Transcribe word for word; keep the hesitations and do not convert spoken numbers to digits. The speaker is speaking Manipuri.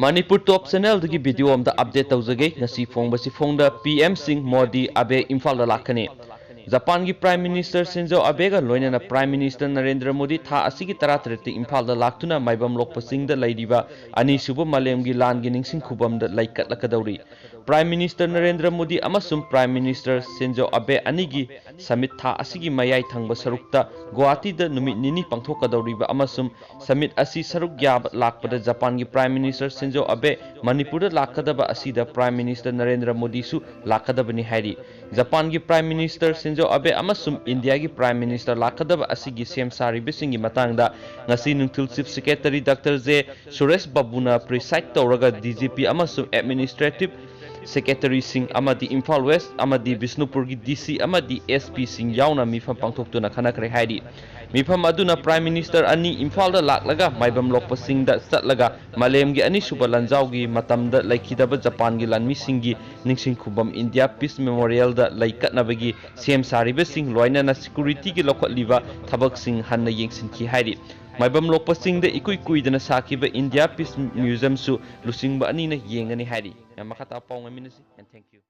ꯃꯅꯤꯄꯨꯔ ꯇꯣꯞ ꯆꯦꯅꯦꯜꯗꯒꯤ ꯚꯤꯗꯤꯑꯣ ꯑꯃꯗ ꯑꯞꯗꯦꯠ ꯇꯧꯖꯒꯦ꯫ ꯉꯁꯤ ꯐꯣꯡꯕꯁꯤ ꯐꯣꯡꯗ ꯄꯤ ꯑꯦꯝ ꯁꯤꯡ ꯃꯣꯗꯤ ꯑꯕꯦ ꯏꯝꯐꯥꯜꯗ ꯂꯥꯛꯀꯅꯤ꯫ ꯖꯄꯥꯟꯒꯤ ꯄ꯭ꯔꯥꯏꯝ ꯃꯤꯅꯤꯁꯇꯔ ꯁꯤꯟꯖꯣ ꯑꯕꯦꯒ ꯂꯣꯏꯅꯅ ꯄ꯭ꯔꯥꯏꯝ ꯃꯤꯅꯤꯁꯇꯔ ꯅꯔꯦꯟꯗ꯭ꯔ ꯃꯣꯗꯤ ꯊꯥ ꯑꯁꯤꯒꯤ ꯇꯔꯥꯇꯔꯦꯠꯇ ꯏꯝꯐꯥꯜꯗ ꯂꯥꯛꯇꯨꯅ ꯃꯥꯏꯕꯝ ꯂꯣꯛꯄ ꯆꯤꯡꯗ ꯂꯩꯔꯤꯕ ꯑꯅꯤꯁꯨꯕ ꯃꯥꯂꯦꯝꯒꯤ ꯂꯥꯟꯒꯤ ꯅꯤꯡꯁꯤꯡ ꯈꯨꯕꯝꯗ ꯂꯩꯀꯠꯂꯛꯀꯗꯧꯔꯤ꯫ ꯄ꯭ꯔꯥꯏꯝ ꯃꯤꯅꯤꯁꯇꯔ ꯅꯔꯦꯟꯗ꯭ꯔ ꯃꯣꯗꯤ ꯑꯃꯁꯨꯡ ꯄ꯭ꯔꯥꯏꯝ ꯃꯤꯅꯤꯁꯇꯔ ꯁꯤꯟꯖꯣ ꯑꯕꯦ ꯑꯅꯤꯒꯤ ꯁꯃꯤꯠ ꯊꯥ ꯑꯁꯤꯒꯤ ꯃꯌꯥꯏ ꯊꯪꯕ ꯁꯔꯨꯛꯇ ꯒꯨꯋꯥꯍꯥꯇꯤꯗ ꯅꯨꯃꯤꯠ ꯅꯤꯅꯤ ꯄꯥꯡꯊꯣꯛꯀꯗꯧꯔꯤꯕ ꯑꯃꯁꯨꯡ ꯁꯃꯤꯠ ꯑꯁꯤ ꯁꯔꯨꯛ ꯌꯥꯕ ꯂꯥꯛꯄꯗ ꯖꯄꯥꯟꯒꯤ ꯄ꯭ꯔꯥꯏꯝ ꯃꯤꯅꯤꯁꯇꯔ ꯁꯤꯟꯖꯣ ꯑꯕꯦ ꯃꯅꯤꯄꯨꯔꯗ ꯂꯥꯛꯀꯗꯕ ꯑꯁꯤꯗ ꯄ꯭ꯔꯥꯏꯝ ꯃꯤꯅꯤꯁꯇꯔ ꯅꯔꯦꯟꯗ꯭ꯔ ꯃꯣꯗꯤꯁꯨ ꯂꯥꯛꯀꯗꯕꯅꯤ ꯍꯥꯏꯔꯤ꯫ ꯖꯄꯥꯟꯒꯤ ꯄ꯭ꯔꯥꯏꯝ ꯃꯤꯅꯤꯁꯇꯔ ꯁꯤꯟꯖꯣ ꯑꯕꯦ ꯑꯃꯁꯨꯡ ꯏꯟꯗꯤꯌꯥꯒꯤ ꯄ꯭ꯔꯥꯏꯝ ꯃꯤꯅꯤꯁꯇꯔ ꯂꯥꯛꯀꯗꯕ ꯑꯁꯤꯒꯤ ꯁꯦꯝ ꯁꯥꯔꯤꯕꯁꯤꯡꯒꯤ ꯃꯇꯥꯡꯗ ꯉꯁꯤ ꯅꯨꯡꯊꯤꯜ chief secretary doctor J Suresh ꯕꯥꯕꯨꯅ ꯄ꯭ꯔꯤꯁꯥꯏꯗ ꯇꯧꯔꯒ ꯗꯤ ꯖꯤ ꯄꯤ ꯑꯃꯁꯨꯡ ꯑꯦꯗꯃꯤꯅꯤꯁꯇ꯭ꯔꯦꯇꯤꯚ ꯁꯦꯀ꯭ꯔꯦꯇꯔꯤꯁꯤꯡ ꯑꯃꯗꯤ ꯏꯝꯐꯥꯜ ꯋꯦꯁ ꯑꯃꯗꯤ ꯕꯤꯁꯅꯨꯄꯨꯔꯒꯤ ꯗꯤ ꯁꯤ ꯑꯃꯗꯤ ꯑꯦꯁ ꯄꯤꯁꯤꯡ ꯌꯥꯎꯅ ꯃꯤꯐꯝ ꯄꯥꯡꯊꯣꯛꯇꯨꯅ ꯈꯟꯅꯈ꯭ꯔꯦ ꯍꯥꯏꯔꯤ꯫ ꯃꯤꯐꯝ ꯑꯗꯨꯅ ꯄ꯭ꯔꯥꯏꯝ ꯃꯤꯅꯤꯁꯇꯔ ꯑꯅꯤ ꯏꯝꯐꯥꯜꯗ ꯂꯥꯛꯂꯒ ꯃꯥꯏꯕꯝ ꯂꯣꯛꯄꯁꯤꯡꯗ ꯆꯠꯂꯒ ꯃꯥꯂꯦꯝꯒꯤ ꯑꯅꯤꯁꯨꯕ ꯂꯥꯟꯖꯥꯎꯒꯤ ꯃꯇꯝꯗ ꯂꯩꯈꯤꯗꯕ ꯖꯄꯥꯟꯒꯤ ꯂꯥꯟꯃꯤꯁꯤꯡꯒꯤ ꯅꯤꯡꯁꯤꯡ ꯈꯨꯕꯝ ꯏꯟꯗꯤꯌꯥ ꯄꯤꯁ ꯃꯦꯃꯣꯔꯤꯌꯦꯜꯗ ꯂꯩꯀꯠꯅꯕꯒꯤ ꯁꯦꯝ ꯁꯥꯔꯤꯕꯁꯤꯡ, ꯂꯣꯏꯅꯅ ꯁꯦꯀ꯭ꯌꯨꯔꯤꯇꯤꯒꯤ ꯂꯧꯈꯠꯂꯤꯕ ꯊꯕꯛꯁꯤꯡ ꯍꯟꯅ ꯌꯦꯡꯁꯤꯟꯈꯤ ꯍꯥꯏꯔꯤ꯫ ꯃꯥꯏꯕꯝ ꯂꯣꯛꯄꯁꯤꯡꯗ ꯏꯀꯨꯏ ꯀꯨꯏꯗꯅ ꯁꯥꯈꯤꯕ ꯏꯟꯗꯤꯌꯥ ꯄꯤꯁ ꯃ꯭ꯌꯨꯖꯤꯌꯝꯁꯨ ꯂꯨꯆꯤꯡꯕ ꯑꯅꯤꯅ ꯌꯦꯡꯒꯅꯤ ꯍꯥꯏꯔꯤ꯫ ꯃꯈꯥ ꯇꯥꯕ ꯄꯥꯎ ꯉꯥꯏꯃꯤꯟꯅꯁꯤ꯫ And thank you.